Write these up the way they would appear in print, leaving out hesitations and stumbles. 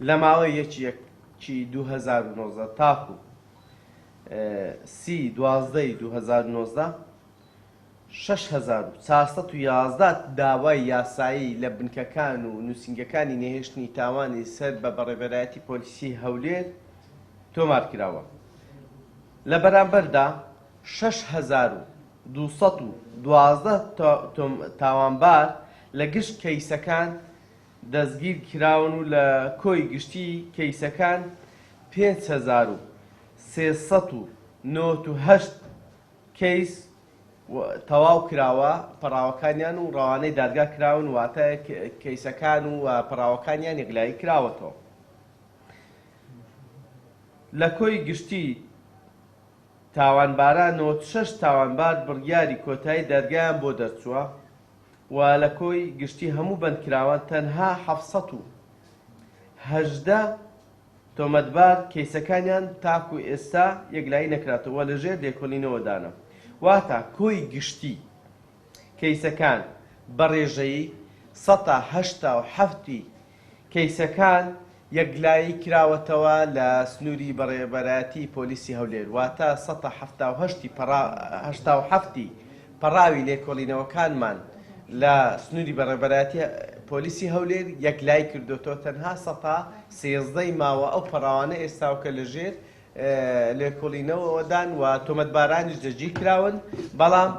لە ماوەی یەکی یەکی 2019 تاکو سی دوازدەی 2019 6411 داوای یاسایی لە بنکەکان و نووسینگەکانی نەهێشتنی تاوانی سەر بە بەڕێوەبەرایەتی پۆلیسی هەولێر تۆمارکراوە. لە بەرامبەردا 6212 تاوانبار لە گشت کەیسەکان دەستگیر کراون و لە کۆی گشتی کەیسەکان 5398 کەیس تەواو کراوە پەڕاوەکانیان و ڕەوانەی دادگا کراون واتە کەیسەکان و پەڕاوەکانیان یەکلایی کراوەتەوە. لە کۆی گشتی تاوانباران 96 تاوانبار بڕیاری کۆتایی دادگایان بۆ دەرچووە و لە کۆی گشتی هەموو بەندکراوان تەنها 718 تۆمەتبار کەیسەکانیان تاکو ئێستا یەکلایی نەکراتەوە و لەژێر لێکۆڵینەوەدانە. واتە کۆی گشتی کەیسەکان بە ڕێژەیی سەتا 87 ی کەیسەکان یەکلایی کراوەتەوە لە سنووری بەڕێوەبەرایەتی پۆلیسی هەولێر، واتە سەتا 78 ی 87 ی پەڕاوی لێکۆڵینەوەکانمان لە سنووری بەڕێوەبەرایەتی پۆلیسی هەولێر یەکلایی کردۆتەوە، تەنها سەتا سێزدەی ماوە ئەو پەڕاوانە ئێستاوکە لەژێر لێکۆڵینەوەدان و تۆمەتبارانیش دەستگیرکراون، بەڵام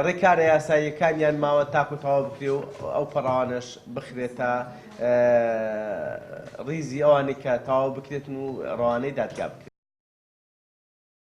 ڕێکارە یاساییەکانیان ماوە تاکو تەواو بکرێ و ئەو پەڕاوانەش بخرێتە ڕیزی ئەوانەی کە تەواو بکرێتن و ڕەوانەی دادگا بکرێت.